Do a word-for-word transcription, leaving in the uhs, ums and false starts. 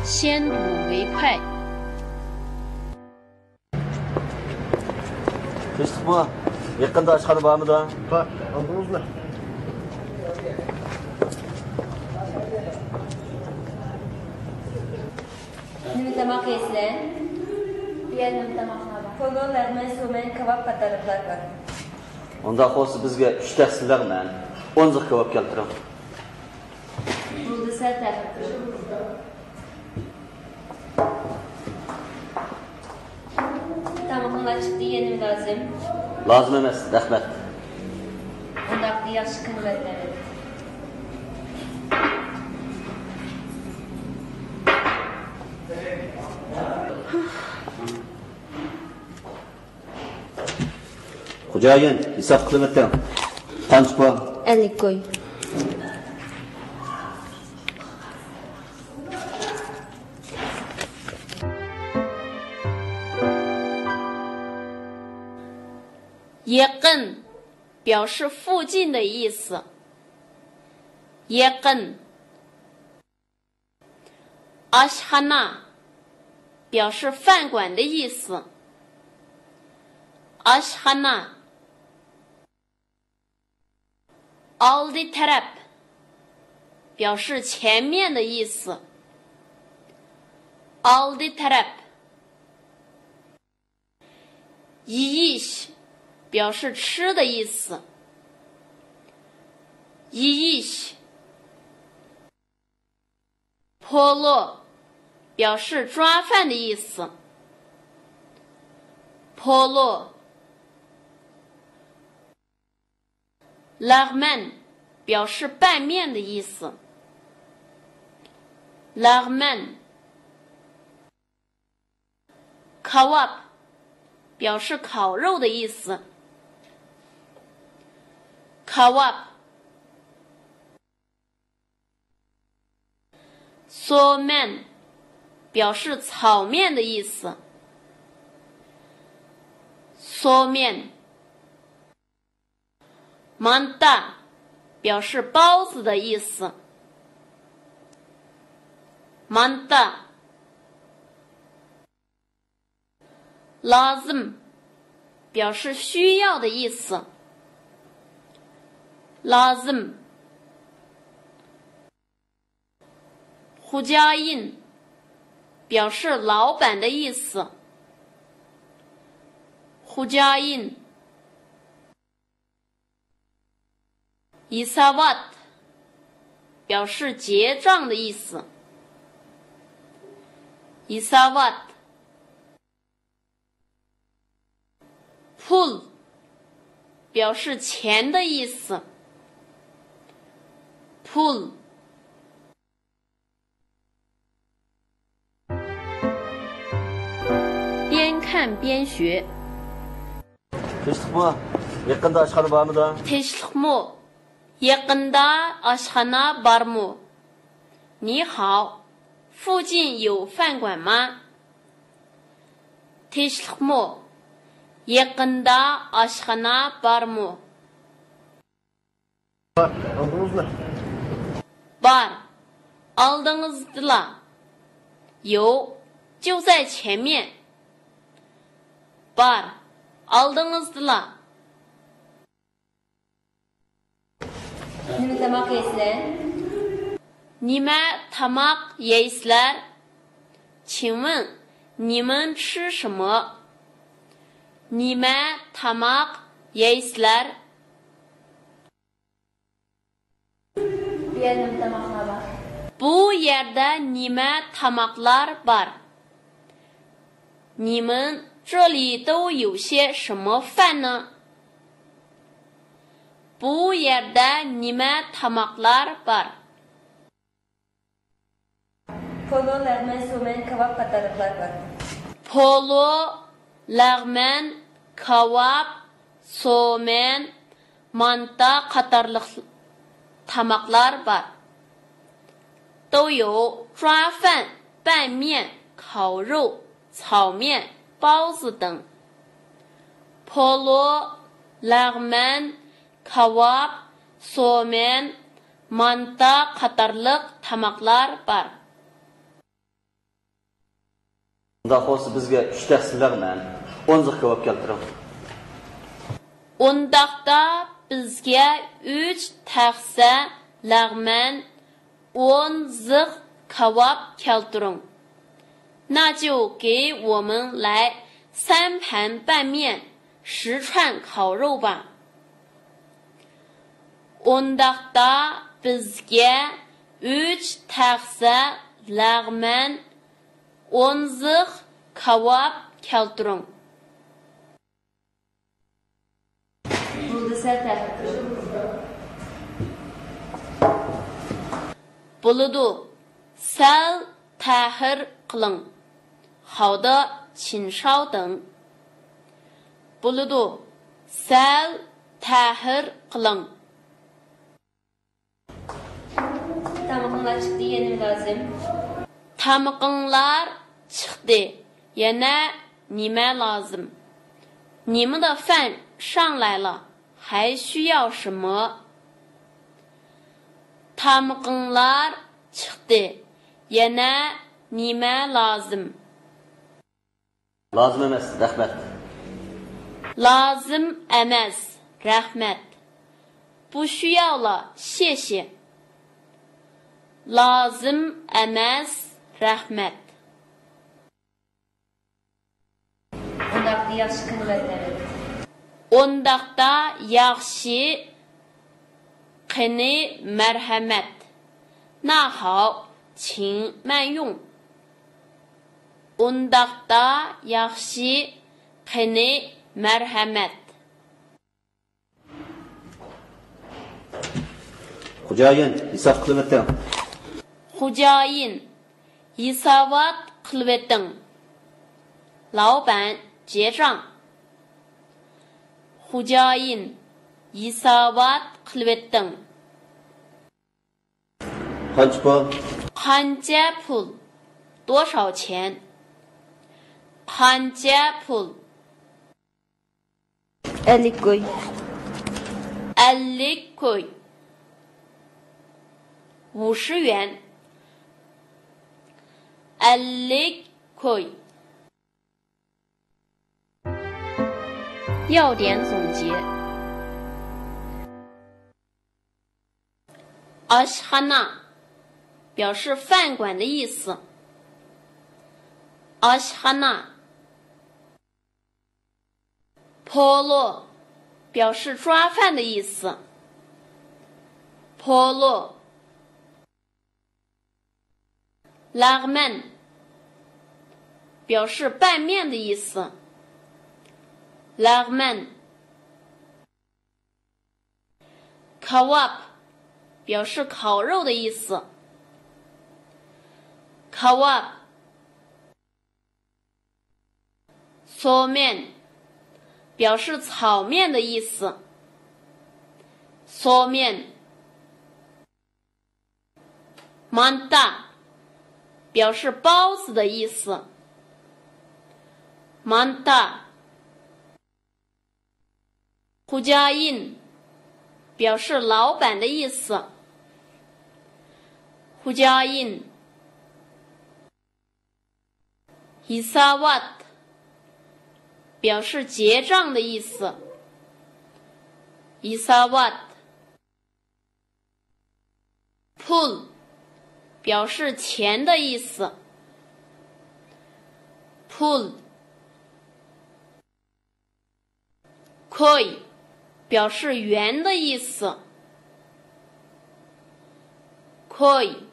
先入为快。 تىنچلىقمۇ؟ يېقىندا ئاشخانا بارمىدا؟ بار، ئالدىڭىزلا. نېمە تاماق يەيسىلەر؟ بۇ يەردە نېمە تاماقلار بار؟ پولۇ، لەغمەن، سومەن، كاۋاپ قاتارلىقلار بار. ئۇنداق بولسا بىزگە ئۈچ تەخسە لەغمەن، ئون زىخ كاۋاپ كەلتۈرۈڭ. بولدى، سەل تەخىر قىلىڭ. تامىقىڭلار چىقتى، يەنە نېمە لازىم؟ لازىم ئەمەس، رەھمەت. ئۇنداقتا ياخشى قىلىۋەتمەن. خوجايىن، ھېساب قىلىۋېتىڭ. قانچە پۇل؟ ئەللىك كوي. 也跟表示附近的意思。也跟。 ئاشخانا 表示饭馆的意思。ئاشخانا. ئالدى تەرەپ 表示前面的意思。ئالدى تەرەپ. يېيىش 表示吃的意思。يېيىش. پولۇ 表示抓饭的意思。پولۇ. لەغمەن 表示拌面的意思。لەغمەن. كاۋاپ 表示烤肉的意思。كاۋاپ. سومەن 表示炒面的意思。سومەن. مانتا 表示包子的意思。مانتا. لازىم 表示需要的意思。لازىم. خوجايىن 表示老板的意思。خوجايىن. ھېساۋات 表示结账的意思。ھېساۋات. پۇل 表示钱的意思。پۇل. 边看边学。 تىنچلىقمۇ؟ يېقىندا ئاشخانا بارمىدا؟ تىنچلىقمۇ؟ يېقىندا ئاشخانا بارمۇ؟ 你好，附近有饭馆吗？ تىنچلىقمۇ؟ يېقىندا ئاشخانا بارمۇ؟ بار، ئالدىڭىزلا. بار، ئالدىڭىزدىلا. 有，就在前面。 بار، ئالدىڭىزدىلا. نېمە تاماق يەيسىلەر؟ نېمە تاماق يەيسىلەر؟ 请问你们吃什么？ نېمە تاماق يەيسىلەر؟ بۇ يەردە نېمە تاماقلار بار؟ 你们这里都有些什么饭呢？ بۇ يەردە نېمە تاماقلار بار؟ پولۇ، لەغمەن، سومەن، كاۋاپ قاتارلىقلار بار. پولۇ، لەغمەن، كاۋاپ، سومەن، مانتا قاتارلىق تاماقلار بار. 都有抓饭、拌面、烤肉、炒面、包子等. پولۇ، لەغمەن، كاۋاپ، سومەن، مانتا قاتارلىق تاماقلار بار. ئۇنداق بولسا بىزگە ئۈچ تەخسە لەغمەن، ئون زىخ كاۋاپ كەلتۈرۈڭ. ئۇنداقتا بىزگە ئۈچ تەخسە لەغمەن، ئون زىخ كاۋاپ كەلتۈرۈڭ. 那就给我们来三盘拌面，十串烤肉吧。 ئۇنداقتا بىزگە ئۈچ تەخسە لەغمەن، ئون زىخ كاۋاپ كەلتۈرۈڭ. بولدى، سەل تەخىر قىلىڭ. بولىدۇ، سەل تەخىر قىلىڭ. 好的，请稍等. بولىدۇ، سەل تەخىر قىلىڭ. تامىقىڭلار چىقتى، يەنە نېمە لازىم؟ تامىقىڭلار چىقتى، يەنە نېمە لازىم؟ 你们的饭上来了，还需要什么？ تامىقىڭلار چىقتى، يەنە نېمە لازىم؟ لازىم ئەمەس، رەھمەت. لازىم ئەمەس، رەھمەت. 不需要了，谢谢. لازىم ئەمەس، رەھمەت. ئۇنداقتا ياخشى، قېنى مەرھەمەت. ئۇنداقتا ياخشى، قېنى مەرھەمەت. 那好，请慢用. ئۇنداقتا ياخشى، قېنى مەرھەمەت. خوجايىن، ھېساب قىلىۋېتىڭ. خوجايىن، ھېسابات قىلىۋېتىڭ. 老板结账. خوجايىن، ھېسابات قىلىۋېتىڭ. قانچە پۇل؟ قانچە پۇل؟ 多少钱؟ قانچە پۇل؟ ئەللىك كوي. ئەللىك كوي. 五十元. ئەللىك كوي. 要点总结. ئاشخانا 表示饭馆的意思. ئاشخانا. پولو 表示抓饭的意思. پولو. لەغمەن 表示拌面的意思. لەغمەن. كاۋاپ 表示烤肉的意思. كاۋاپ. سومېن 表示炒面的意思. سومېن. مانتا 表示包子的意思. مانتا. خوجايىن 表示老板的意思. خوجايىن. ھېسابات 表示结账的意思. ھېسابات. پۇل 表示钱的意思. پۇل. كوي 表示元的意思. كوي.